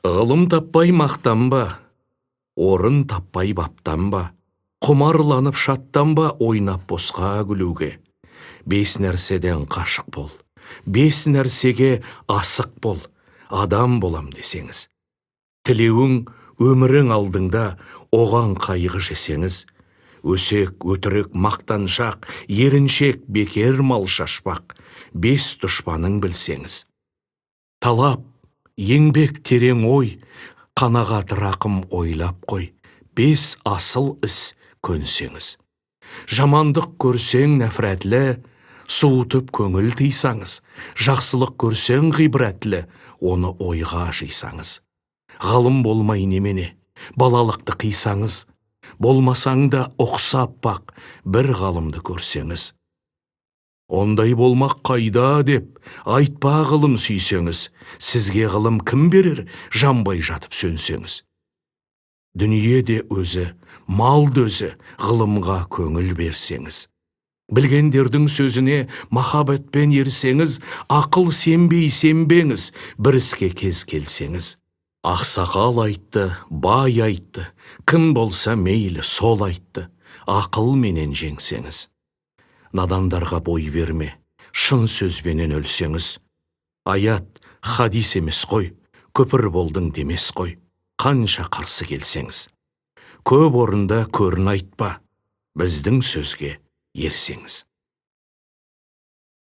Ғылым таппай мақтанба, орын таппай баптанба, құмарланып шаттанба, ойнап босқа күлуге. Бес нәрседен қашық бол, бес нәрсеге асық бол, адам болам десеңіз. Тілеуің өмірің алдыңда, оған қайғы жесеңіз. Өсек, өтірік, мақтаншақ, еріншек, бекер мал шашпақ, бес дұшпаның білсеңіз. Талап, еңбек, терең ой, қанағат, рақым ойлап қой, бес асыл іс көнсеңіз. Жамандық көрсең нәфрәтлі, суытып көңіл тыйсаңыз, жақсылық көрсең ғибрәтлі, оны ойға жисаңыз. Ғалым болмай немене, балалықты қисаңыз, болмасаң да ұқсап бақ, бір ғалымды көрсеңіз. Ондай болмақ қайда деп, айтпа ғылым сүйсеңіз, сізге ғылым кім берер, жанбай жатып сөнсеңіз. Дүние де өзі, мал да өзі, ғылымға көңіл берсеңіз. Білгендердің сөзіне махаббатпен ерсеңіз, ақыл сенбей сенбеңіз, бір іске кез келсеңіз. Ақсақал айтты, бай айтты, кім болса мейлі сол айтты, ақыл менен жеңсеңіз. Надандарға бой берме, шын сөзбенен өлсеңіз. Аят, хадис емес қой, күпір болдың демес қой, қанша қарсы келсеңіз. Көп орында көрін айтпа, біздің сөзге ерсеңіз.